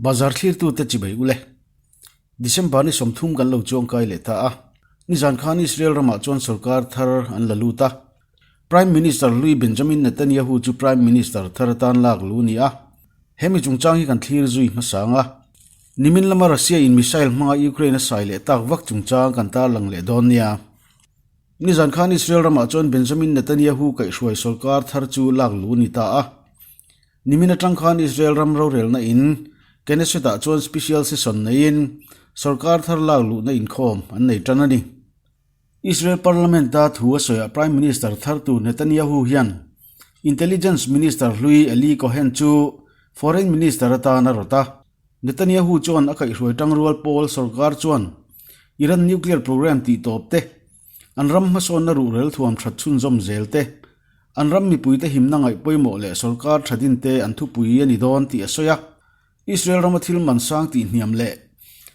Bazar thlirtute chibai ule. December ni 30 kan lo chuang kai leh ta a. Nizan khan Israel ramah chuan sorkar thar an la lut a. Prime Minister hlui Benjamin Netanyahu chu Prime Minister thar atan lak lu ni a. Hemi chungchang hi kan thlir zui hmasang a. Nimin lama Russia in missile hmanga Ukraine a sai leh tak vak chungchang kan tarlang leh dawn nia. Nizan khan Israel ramah chuan Benjamin Netanyahu kaihhruai sorkar thar chu lak lu ni ta a. Nimin atang khan Israel ram rorelna in Knesset ah chuan special session neiin sorkar thar lak luhna inkhawm an nei tan a ni. Israel parliament a thu a sawiah Prime Minister thar tur Netanyahu hian Intelligence Minister hlui Eli Cohen chu Foreign Minister atan a rawt a. Netanyahu chuan a kaihhruai tangrual pawl sorkar chuan Iran nuclear program tih tawp te, an ram hmasawnna ruhrel thuam that chhunzawm zel te, an ram mipuite himna ngaih pawimawh leh sorkar tha din te an thupui a ni dawn tih a sawi a. Israel rama thil man sang tih hniam leh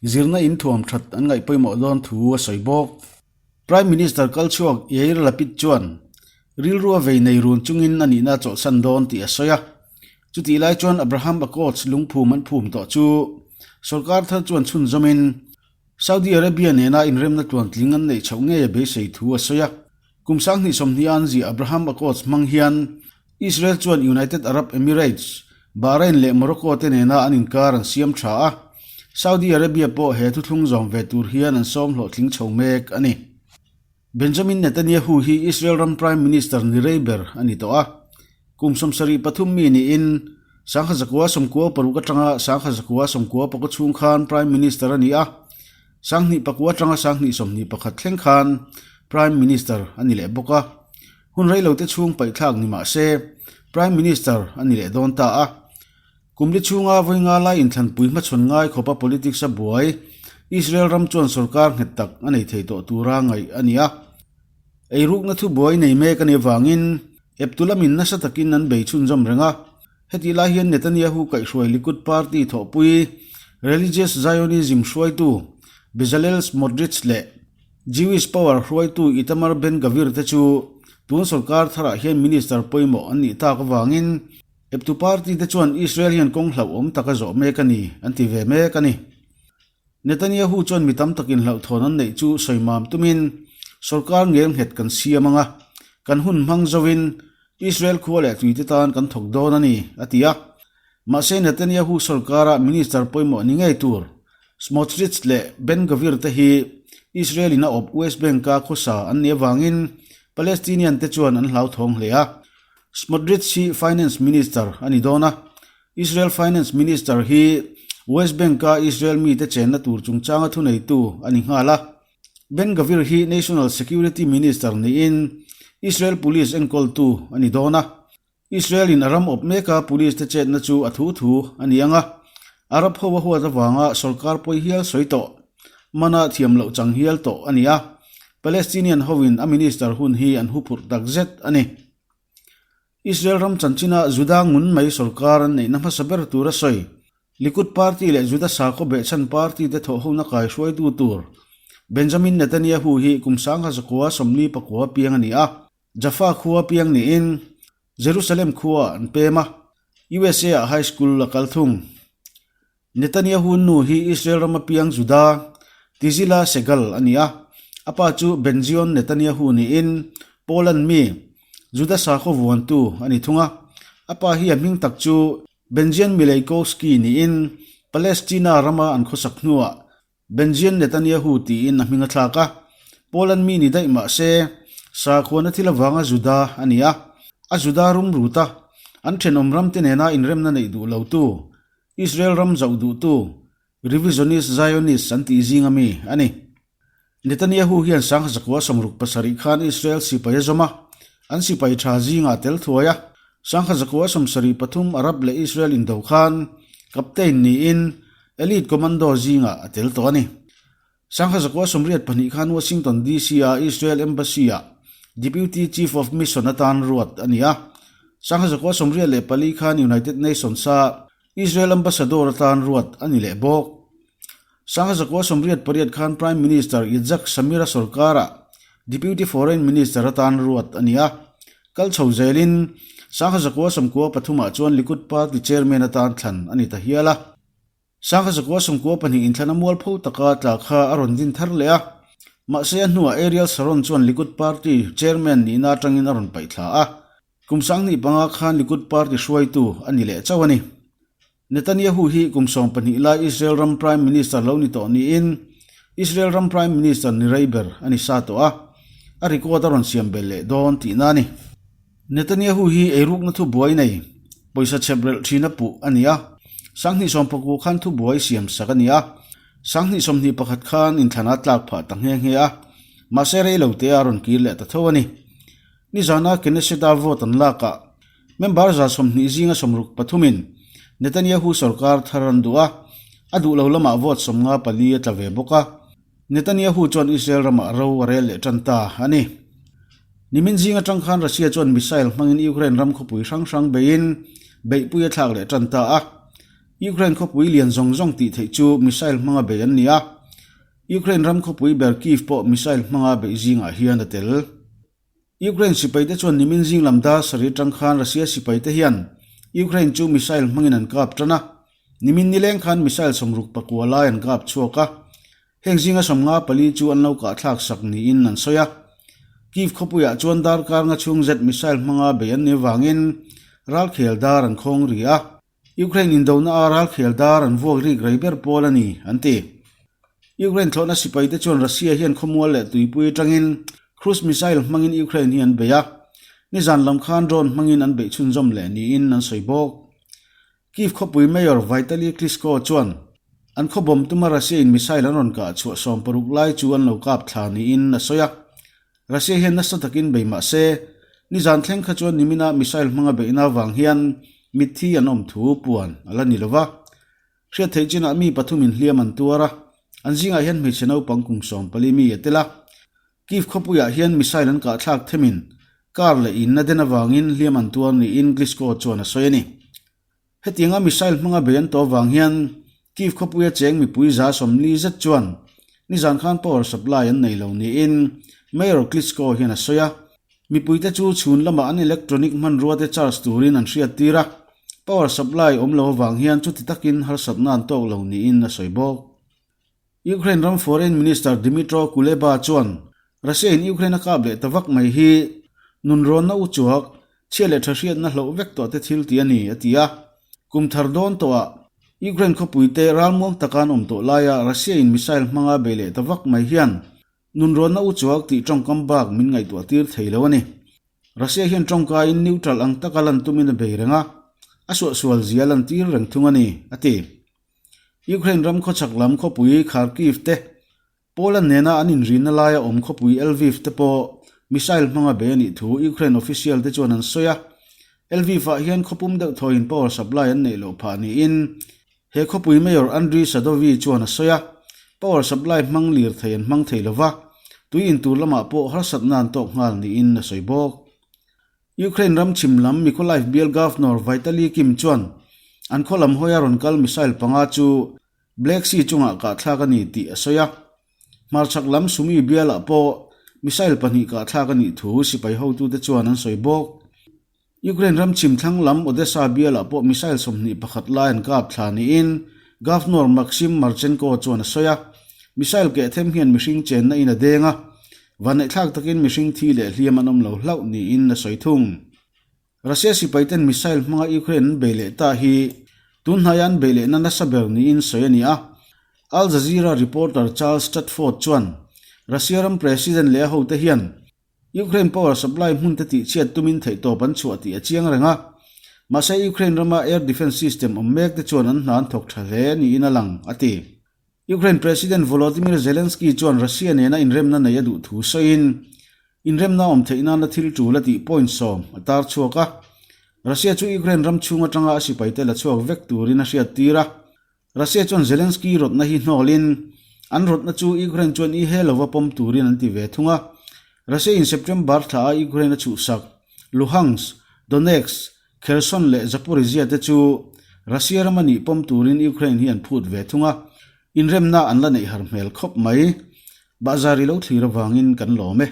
zirna in thuam that an ngaih pawimawh dawn thu a sawi bawk. Prime Minister kalchhuak Yair Lapid chuan rilru a vei nei run chungin a nihna a chawlhsan dawn tih a sawi a. Chutih lai chuan Abraham Accords lungphum an phum tawh chu sorkar thar chuan chhunzawmin Saudi Arabia nena inremna tluantling an neih chhoh ngei a beisei thu a sawi a. Kum 2020 an ziah Abraham Accords hmang hian Israel chuan United Arab Emirates, Bahrain leh Morocco te nena an inkar an siam tha a, Saudi Arabia pawh he thuthlung zawm ve tur hian an sawm hlawhtling chho mek a ni. Benjamin Netanyahu hi Israel ram Prime Minister ni rei ber a ni tawh a. Kum 73 mi niin 1996 atanga 1994 chhung khan Prime Minister a ni a, 2009 atanga 2021 thleng khan Prime Minister a ni leh bawk a. Hun reilote chhung paihthlak ni mah se Prime Minister a ni leh dawn ta a. Kumli chhunga vawi nga lai inthlanpui hmachhawn ngai khawpa politics a buai Israel ram chuan sorkar nghet tak a nei thei tawh tura ngaih a ni a. Eirukna thubuai nei mek a nih avangin eptu lamin nasa takin an bei chhunzawm reng a. Hetih lai hian Netanyahu kaihhruai Likud party thawhpui Religious Zionism hruaitu Bezalel Smotrich leh Jewish Power hruaitu Itamar Ben-Gvir te chu tun sorkar tharah hian minister pawimawh an nih tak avangin Eptu party te chuan Israel hian kawng hlauhawm tak a zawh mek a ni, an ti ve mek a ni. Netanyahu chuan mi tam takin hlauhthawn an neih chu sawimam tumin sorkar ngel nghet kan siam ang a, kan hun hmang zoin Israel khua leh tuite tan kan thawk dawn a ni, a ti a. Mahse Netanyahu sorkara minister pawimawh ni ngei tur Smotrich leh Ben-Gvir te hi Israel in a awp West Bank-a khawsa an nih avangin Palestinian te chuan an hlauthawng hle a. Smotrich hi Finance Minister a ni dawn a, Israel Finance Minister hi West Bank-a Israel mite chenna tur chungchanga thuneitu a ni nghal a. Ben Gvir hi National Security Minister niin Israel Police enkawltu a ni dawn a. Israel-in a ram awp meka police te chetna chu a thu thu a ni ang a, Arab ho a huat avanga sorkar pawi hial sawi tawh mana thiam loh chang hial tawh a ni a. Palestinian hoin a minister hun hi an huphurh takzet a ni. Israel ram chanchina Juda ngun mai sorkar an neihna hmasa ber tur a sawi. Likud party leh Juda sakhaw behchhan party te thawhhona kaihruaitu tur Benjamin Netanyahu hi kum 1949 piang a ni a, Jaffa khua piang niin Jerusalem khua an pem a, USA ah high school a kal thung. Netanyahu nu hi Israel rama piang Juda Tizila Segal a ni a, a pa chu Benzion Netanyahu niin Poland mi Juda sakhaw vuantu a ni thung a. A pa hi a hming tak chu Benzion Mileikowsky niin Palestina rama an khawsak hnuah Benzion Netanyahu tiin a hming a thlak a. Poland mi ni daih mah se sakhuana thil avanga Juda a ni a, a Juda rum rut a, an thenawm ramte nena inremna neih duh lotu Israel ram zauh duhtu Revisionist Zionists an tih zinga mi a ni. Netanyahu hian 1967 khan Israel sipai a zawm a, an sipai tha zingah tel thuai a. 1973 Arab leh Israel indo khan Captain niin Elite Commando zingah a tel tawh a ni. 1982 khan Washington DC-a Israel Embassy-ah Deputy Chief of Mission atan ruat a ni a. 1984 khan United Nations-a Israel Ambassador atan ruat a ni leh bawk. 1988 khan Prime Minister Yitzhak Shamir-a sorkarah Deputy Foreign Minister atan ruat a ni a. Kal chho zelin 1993 chuan Likud Party Chairman atan thlan a ni ta hial a. Sangha zakua sawmkua pahnih inthlana mualpho taka tla kha a rawn din thar leh a. Mahse a hnuah Ariel Sharon chuan Likud Party chairman nihna atangin a rawn paih thla a. Kum 2005 khan Likud Party hruaitu a ni leh chauh a ni. Netanyahu hi kum 12 lai Israel ram Prime Minister lo ni tawh niin Israel ram Prime Minister ni rei ber a ni sa tawh a, a record a rawn siam belh leh dawn tihna a ni. Netanyahu hi eirukna thubuai nei, pawisa chhep relh thina puh a ni a, 2010 khan thubuai siam sak a ni a, 2021 khan inthlan a tlak phah ta nghe nghe a, mahse rei lo te a rawn kir leh ta tho a ni. Nizana Knesset-a vote an lakah Member 120 zinga 63 pathumin Netanyahu sorkar thar an duh a, a duh lo lamah vote 54 a tla ve bawk a. Netanyahu chuan Israel ramah ro a rel leh tan ta a ni. Nimin zing atang khan Russia chuan missile hmangin Ukraine ram khawpui hrang hrang beiin beihpui a thlak leh tan ta a. Ukraine khawpui lian zawng zawng tih theih chu missile hmanga bei an ni a. Ukraine ram khawpui ber Kyiv pawh missile hmanga beih zingah hian a tel. Ukraine sipaite chuan nimin zing lam dar sarih atang khan Russia sipaite hian Ukraine chu missile hmangin an kap tan a. Nimin nileng khan missile 69 lai an kap chhuak a. Heng zinga 54 chu an lo kahthlak sak niin an sawi a. Kyiv khawpuiah chuan darkar nga chhung zet missile hmanga bei an nih avangin ralkhel dar an khawng ri a. Ukraine indona a ralkhel dar an vuak rik rei ber pawl a ni, an ti. Ukraine thlawhna sipaite chuan Russia hian khawmual leh tuipui atangin cruise missile hmangin Ukraine hi an bei a, nizan lam khan drone hmangin an beih chhunzawm leh niin an sawi bawk. Kyiv khawpui Mayor Vitali Klitschko chuan an khaw bawm tuma Russia in missile an rawn kah chhuah 60 lai chu an lo kap thla niin a sawi a. Russia hian nasa takin bei mah se, nizan thleng kha chuan nimina missile hmanga beihna avang hian mitthi an awm thu puan a la ni lo va. Hriat theih chinah mi pathumin hliam an tuar a, an zingah hian hmeichhe naupang kum 14 mi a tel a. Kyiv khawpuiah hian missile an kahthlak themin car leh in a den avangin hliam an tuar niin Klitschko chuan a sawi a ni. Hetianga missile hmanga bei an tawh avang hian Kyiv khawpuia cheng mipui 40 zet chuan nizan khan power supply an nei lo niin Mayor Klitschko hian a sawi a. Mipuite chu chhun lamah an electronic hmanrua te charge turin an hriat tir a, power supply awm lo avang hian chuti takin harsatna an tawk lo niin a sawi bawk. Ukraine ram Foreign Minister Dmytro Kuleba chuan Russia in Ukraine a kap leh ta vak mai hi nunrawnna u chuak, chhia leh tha hriatna hloh vek tawh te thil ti a ni, a ti a. Kum thar dawn tawhah Ukraine khawpuite ralmuang taka an awm tawh laia Russia in missile hmanga bei leh ta vak mai hian nunrawnna u chuak tih tawngkam bak min ngaihtuah tir thei lo a ni. Russia hian tawngkaiin neutral ang taka lan tumin a bei reng a, a suahsual zia lan tir reng thung a ni, a ti. Ukraine ram khawchhak lam khawpui Kharkiv te, Poland nena an inrinna laia awm khawpui Lviv te pawh missile hmanga bei a nih thu Ukraine official te chuan an sawi a. Lviv-ah hian khawpum deuh thawiin power supply an neih loh phah niin he khawpui Mayor Andriy Sadovyi chuan a sawi a. Power supply hmang lirthei an hmang thei lova, tui intur lamah pawh harsatna an tawk nghal niin a sawi bawk. Ukraine ram chhim lam Mykolaiv bial Governor Vitaliy Kim chuan an khaw lam hawia rawn kal missile panga chu Black Sea chungah kahthlak a ni tih a sawi a. Hmarchhak lam Sumy bialah pawh missile pahnih kahthlak a nih thu sipai hotute chuan an sawi bawk. Ukraine ram chhim thlang lam Odesa bialah pawh missile 21 lai an kap thla niin Governor Maksym Marchenko chuan a sawi a. Missile keh them hian mihring chenna in a deng a, vanneihthlak takin mihring thi leh hliam an awm lo hlauh niin a sawi thung. Russia sipaiten missile hmanga Ukraine an bei leh ta hi tun hnaia an bei lehna nasa ber niin sawi a ni a. Al Jazeera reporter Charles Stratford chuan Russia ram president leh a hote hian Ukraine power supply hmun te tihchhiat tumin theihtawp an chhuah tih a chiang reng a. Mahse Ukraine rama air defence system awm mek te chuan an hna an thawk tha hle niin a lang, a ti. Ukraine President Volodymyr Zelensky chuan Russia nena inremna nei a duh thu sawiin, inremna awm theih nana thil tul a tih point 10 a tar chhuak a. Russia chu Ukraine ram chhung atanga a sipaite la chhuak vek turin a hriat tir a. Russia chuan Zelensky rawtna hi hnawlin, an rawtna chu Ukraine chuan i he lova pawm turin an ti ve thung a. Russia in September thla a Ukraine a chhuhsak Luhansk, Donetsk, Kherson leh Zaporizhzhia te chu Russia rama nih pawm turin Ukraine hi an phut ve thung a, inremna an la neih har hmel khawp mai. Bahzar i lo thlir avangin kan lawm e.